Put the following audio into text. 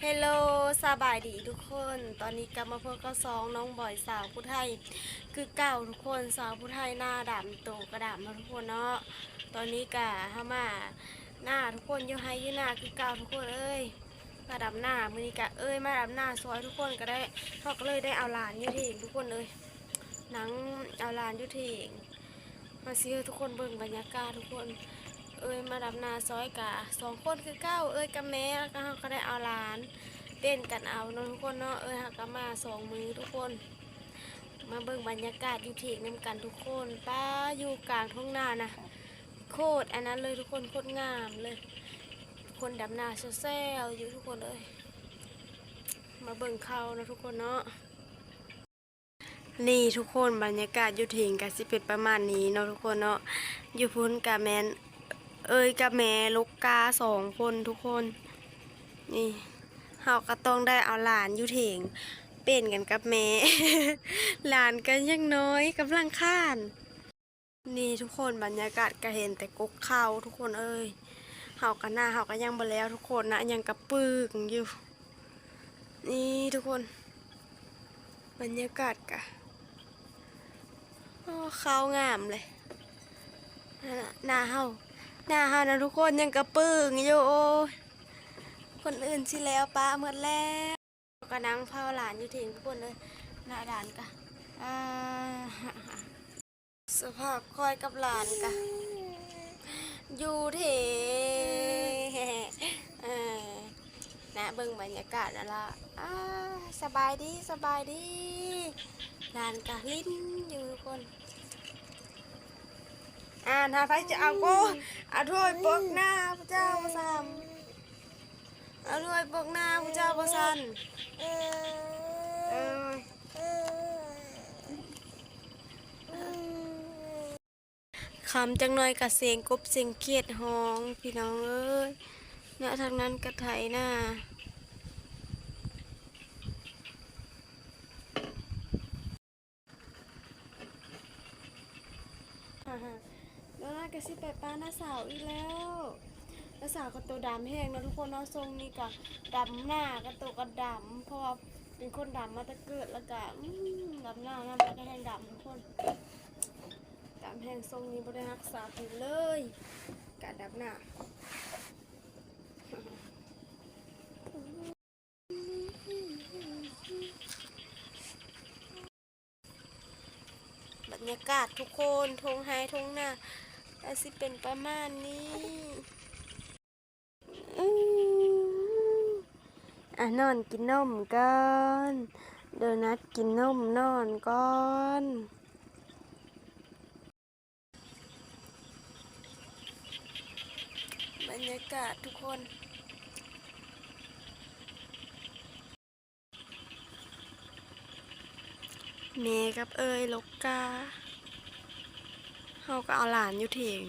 ເຮລໂລ ສະບາຍດີທຸກຄົນ. ຕອນນີ້ກັບມາພົບກັບຊ່ອງນ້ອງບອຍສາວຜູ້ໄທຄືເກົ່າທຸກຄົນ. ສາວຜູ້ໄທໜ້າດຳໂຕກະດຳເນາະທຸກຄົນເນາະ. ຕອນນີ້ກະເຮົາມາໜ້າທຸກຄົນ ຢູ່ໄຮ່ຢູ່ນາຄືເກົ່າທຸກຄົນເອີຍ. ມາດຳນາ ມື້ນີ້ກະເອີຍມາດຳນາຊ່ອຍທຸກຄົນ ກະໄດ້ ເຮົາກະເລີຍໄດ້ເອົາຫຼານຢູ່ເຖິງທຸກຄົນເອີຍ. ນັ່ງເອົາຫຼານຢູ່ເຖິງ ມາຊິໃຫ້ທຸກຄົນເບິ່ງບັນຍາກາດທຸກຄົນ. ເອີຍມາດຳນາຊ່ອຍກະສອງຄົນຄືເກົ່າ ເອີຍກັບແມ່ ແລ້ວກະເຮົາກະໄດ້ເອົາຫຼານ ປ່ຽນກັນເອົາເນາະທຸກຄົນເນາະ. ເອີຍເຮົາກະມາສອງມື້ທຸກຄົນ. ມາເບິ່ງບັນຍາກາດຢູ່ເຖິງນຳກັນທຸກຄົນ. ປ້າ ຢູ່ກາງທົ່ງນານະ ໂຄດອັນນັ້ນເລີຍທຸກຄົນ ໂຄດງາມເລີຍ. ຄົນດຳນາແຊວໆຢູ່ທຸກຄົນເອີຍ. ມາເບິ່ງເຂົ້າເນາະທຸກຄົນເນາະ. ນີ້ທຸກຄົນ ບັນຍາກາດຢູ່ເຖິງກະຊິເປັນປະມານນີ້ເນາະທຸກຄົນເນາະ. ຢູ່ພຸ້ນກະແມ່ນເອີຍກັບແມ່ ລູກກາສອງຄົນທຸກຄົນ. ນີ້ເຮົາກະຕ້ອງໄດ້ເອົາຫຼານຢູ່ເຖິງ ເປັນກັນກັບແມ່. ຫຼານກະຍັງນ້ອຍ ກຳລັງຄານ. ນີ້ທຸກຄົນ ບັນຍາກາດກະເຫັນແຕ່ກົກເຂົ້າທຸກຄົນເອີຍ. ເຮົາກະ ນາເຮົາກະຍັງບໍ່ແລ້ວທຸກຄົນນະ ຍັງກະປຶ້ງຢູ່. ນີ້ທຸກຄົນ ບັນຍາກາດກະ ໂອ້ ເຂົ້າງາມເລີຍ. ນາເຮົາ ນາເຮົານະທຸກຄົນ ຍັງກະປຶ້ງຢູ່. ໂອ້ຍ ຄົນອື່ນຊິແລ້ວປະໝົດແລ້ວ. ກະນັ່ງເຝົ້າຫຼານຢູ່ເຖິງທຸກຄົນເອີຍ. ໜ້າຫຼານກະ ອ່າ ສະພາບຂ້ອຍກັບຫຼານກະຢູ່ເຖ ເອີ ນະ ເບິ່ງບັນຍາກາດນັ້ນລະ. ອ່າ ສະບາຍດີ ສະບາຍດີ. ຫຼານກະຫຼິ້ນຢູ່ທຸກຄົນ. ອ່າ ຖ້າໃຜຈະເອົາ ໂອ້ ເອົາຖ້ວຍປົກໜ້າພະເຈົ້າບໍ່ຊ້ຳ. ເອົາດ້ວຍປົກໜ້າຜູ້ເຈົ້າບໍ່ຊັ້ນ. ເອີຍ ຄ່ຳຈັກໜ້ອຍກະສຽງກົບສຽງຂຽດຮ້ອງ ພີ່ນ້ອງເອີຍ. ນະ ທາງນັ້ນກະໄຖນາ. ໂດນັດກະຊິໄປປະນ້າສາວອີກແລ້ວ. ນ້າສາວກະໂຕດຳແຮງເນາະທຸກຄົນເນາະ. ຊົງນີ້ກະດຳໜ້າ ກະໂຕກະດຳ ເພາະວ່າເປັນຄົນດຳມາແຕ່ເກີດ ແລ້ວກະ ອືມ ດຳໜ້ານຳ ແລ້ວກະແຮງດຳທຸກຄົນ. ດຳແຮງ ຊົງນີ້ບໍ່ໄດ້ຮັກສາຜິວເລີຍ ການດຳໜ້າ. ບັນຍາກາດທຸກຄົນ ທົ່ງໄຮ່ທົ່ງນາກະຊິເປັນປະມານນີ້. ອືມ ອ່ະ ນອນກິນນົມກ່ອນ ໂດນັດກິນນົມນອນກ່ອນ. ບັນຍາກາດທຸກຄົນ ແມ່ກັບເອື້ອຍລົກກາ ເຮົາກະເອົາຫຼານຢູ່ເຖິງ